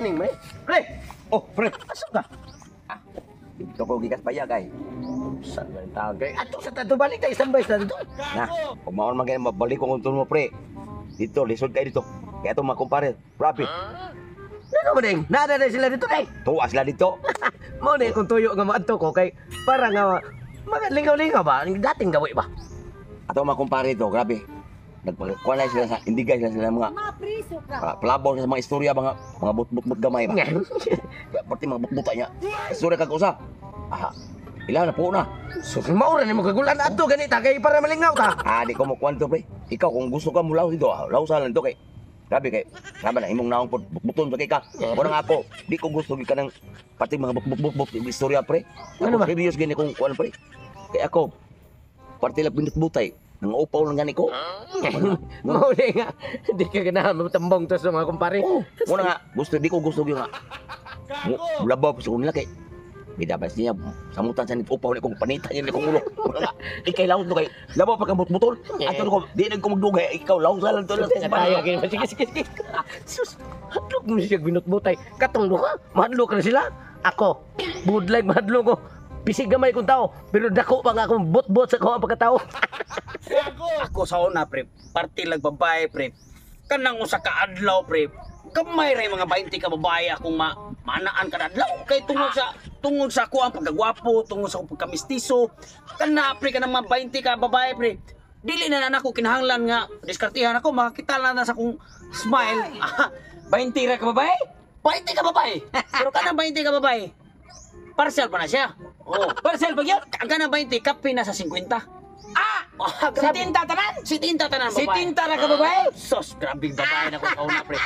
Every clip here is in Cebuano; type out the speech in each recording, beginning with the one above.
Ning may. Pre, Oh, pre. asa ka? Dito ko gikas payag ay. Saan ba yung tawag kay? Ato sa tato balik tayo standby sa dito. Na, kung maon man kayo, mabalik ko kung mo, pre. Dito, lisod kayo dito. Kaya itong mga kumpare, grabe. Ano ba ding? Nada na sila dito day. Tuwa sila dito. Mao na kung tuyo nga maadto ko kay para nga mga lingaw-lingaw ba? Ang dating gawi ba? Ato mga kumpare dito, grabe. Nagpakuha na sila sa, hindi guys sila mga Mapriso ka. Plabaw sa mga istorya, mga but-but-but gamay ba. Pati mga but-buta niya. Istorya kag usa. Aha. Ila na po na. So mao ra ni mo kagulan adto ganita kay para malingaw ta. Ah, di ko mo kwanto, pre. Ikaw kung gusto ka mulaw dito, law sa lang dito kay. Grabe kay. Grabe na imong naong pod buton sa kay ka. Muna nga ako, di ko gusto gikan ng pati mga but-but-but istorya, pre. Ano Ano ba? ba? Serious gani kung kuan, pre. Kay ako parte lang pinutbutay. Nang upaw lang gani ko. Mao na nga di ka ganahan matambong to sa mga kumpare. Oh, muna nga gusto di ko gusto gyud nga. Mulabaw pa sa nila kay Bida ba siya samutan sa nito upaw ni kong panita niya ni kong ulo. Muna nga ikay laos no kay labaw pa kang butbutol. Ato ko di nag ko magdugay ikaw laos lang to lang. Tayo kay sige sige sige. Sus, hadlok mo siya binutbutay. Katong duha, mahadlok na sila. Ako, budlay mahadlok ko. Bisig gamay kong tao, pero dako pa nga akong bot-bot sa akong pagkatao. Ako sa una, pre, party lang babae, pre. Kanang usa ka adlaw, pre. Gamay ra yung mga 20 ka babae akong maanaan kada adlaw kay tungod sa ako ang pagkagwapo, tungod sa akong pagkamistiso. Kana pre kanang mga 20 ka babae, pre. Dili na na nako kinahanglan nga diskartihan ako makakita lang na sa akong smile. 20 ra ka babae? 20 ka babae. Pero kanang 20 ka babae, partial pa na siya. Oh. Parcel ba gyud? Ang kanang 20 kape na sa 50. Ah! Oh, grabe. 70 tanan? 70 tanan babae. 70 ra ka babae? Sos, grabe babae na ko sa una, pre.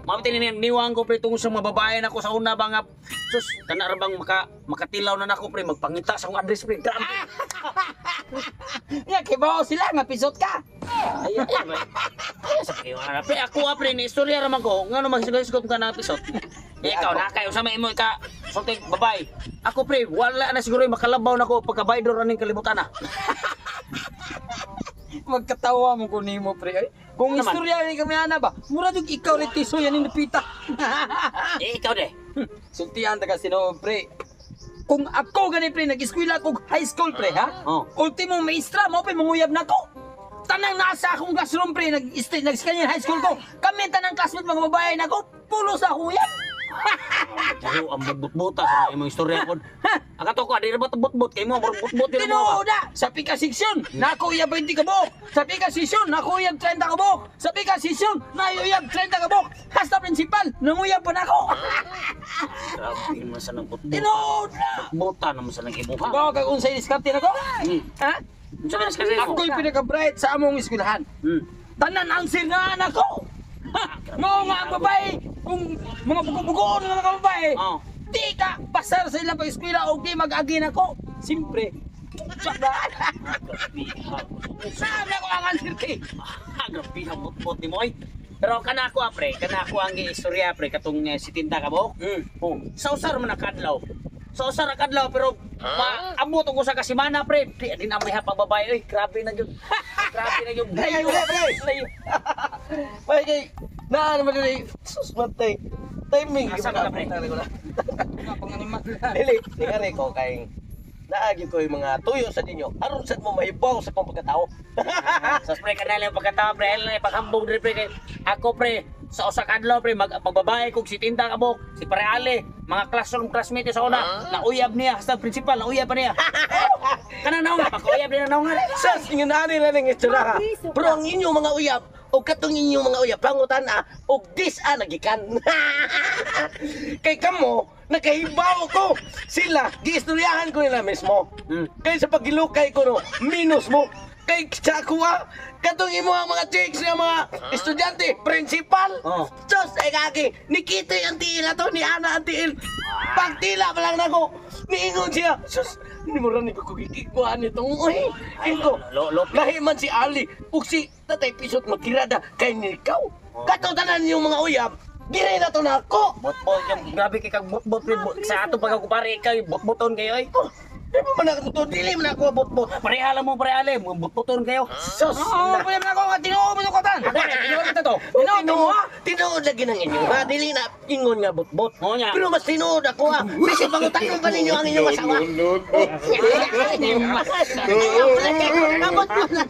Mabitanin niwang ko, pre, tungkol sa mga babae na ko sa una ba nga. Sus, kana ra bang makatilaw na nako, pre, magpangita sa akong address, pre. Grabe. Nga kibaw sila nga pisot ka. Ay, ay, ay, ay, sa kayo, ara, pre, ako, pre, ni istorya ra man ko, ngano magsigot ka na pisot. Eh, ikaw na kayo sa may imo ka sulti babae. Ako, pre, wala na siguro yung makalabaw na ko pagka-baydor aning kalibutan na. Magkatawa mo ko nimo, pre. Ay, kung Ano naman? istorya ni kami ana ba, mura jud ikaw rin tiso yan ni napita. Eh, ikaw de. Sultian ta kasi noon, pre. Kung ako gani, pre, nag-eskwela ko high school, pre, ha? Oh. Ultimo maestra mo pa manguyab na ko. Tanang nasa akong classroom, pre, nag nag high school ko. Kami tanang classmate mga babae na ko, pulo sa akong uyab. Pero ang butbuta sa imong istorya ko. Ang kato ko, di ra ba ito butbut kay mo, murag butbut yun mo. Tinuod na! Sa pika section, nako uyab 20 kabuk. Sa pika section, nako uyab 30 kabuk. Sa pika section, nako uyab 30 kabuk. Hasta principal, nanguyab pa nako. Grabe naman sa nang butbuta. Tinuod na! Buta naman sa nang imuha. Bawa kag unsay diskarte nako? Ha? Unsa man kasi mo? Ako'y pinaka-bright sa among eskwelahan. Tanan ang sirnaan ako. Ha! Mao nga ang babae, kung mga bugo-bugoon nga mga babae, di ka pasar sa ilang pag-eskwela o di mag-agin ako. Siyempre, tsak na. Saan ako ang answer kay? Grabe ang butbut ni mo oy. Pero kana ako pre, kana ako ang istorya pre katong si Tinta ka mo. Oh, sa usar man nakadlaw. Sa usar nakadlaw pero maabot ko sa kasimana pre. Di din ang may hapang babae oy, grabe na gyud. Grabe na gyud. Pre, pre, pre. Pre, kay naa naman dili. Sus matay. Timing. Asa ka, pre? Dili, ni ko kay naagi ko yung mga tuyo sa ninyo. Aron sad mo mahibaw sa akong pagkatao. Sa pre kanal yung pagkatao pre, ayun lang ipaghambog diri pre kay ako pre sa usa ka adlaw pre magbabae kog si Tinta kabok, si Pare Ale, mga classroom classmate sa una, nauyab niya hasta principal nauyab pa niya. Kana naong pagkauyab din na naong. Sas, ingon ani lang ang itsura ha. Pero ang inyong mga uyab, o katong inyong mga uyab, pangutan ah, og dis ah, nagikan. Kay kamo, nakahibaw ko. Sila, giistoryahan ko nila mismo. Kay sa pagilukay ko no, minus mo. Kay sa ako ah, katong imo ang mga chicks nga mga estudyante, principal. Oh. Sus, ay kaki, ni Kitoy ang tiil ato, ni Ana ang tiil. Pagtila pa lang nako, niingon siya. Sus, hindi mo rin ko kikikuan nitong uy. Ingo, lahi man si Ali, ug si Tatay Pisot magkirada kay nikaw. Kato tanan yung mga uyab, dili na to nako. Botbot yung grabe kay kag botbot pre sa ato pagkakupare ikaw botboton kayo oy. Oh, di ba man ako to, dili man ako botbot. Pareha lang mo pare Ale, botboton kayo. Sus, Oo, pwede na ako nga tinuod mo ko tan. Ako, tinuod mo to? Tinuod mo ha? Tinuod lagi ng inyo ha, dili na ingon nga botbot. Oo nga. Pero mas tinuod ako ha. Bisig pangutanon pa ninyo ang inyong asawa. No, no, no. Ayaw pala kayo, abot mo na.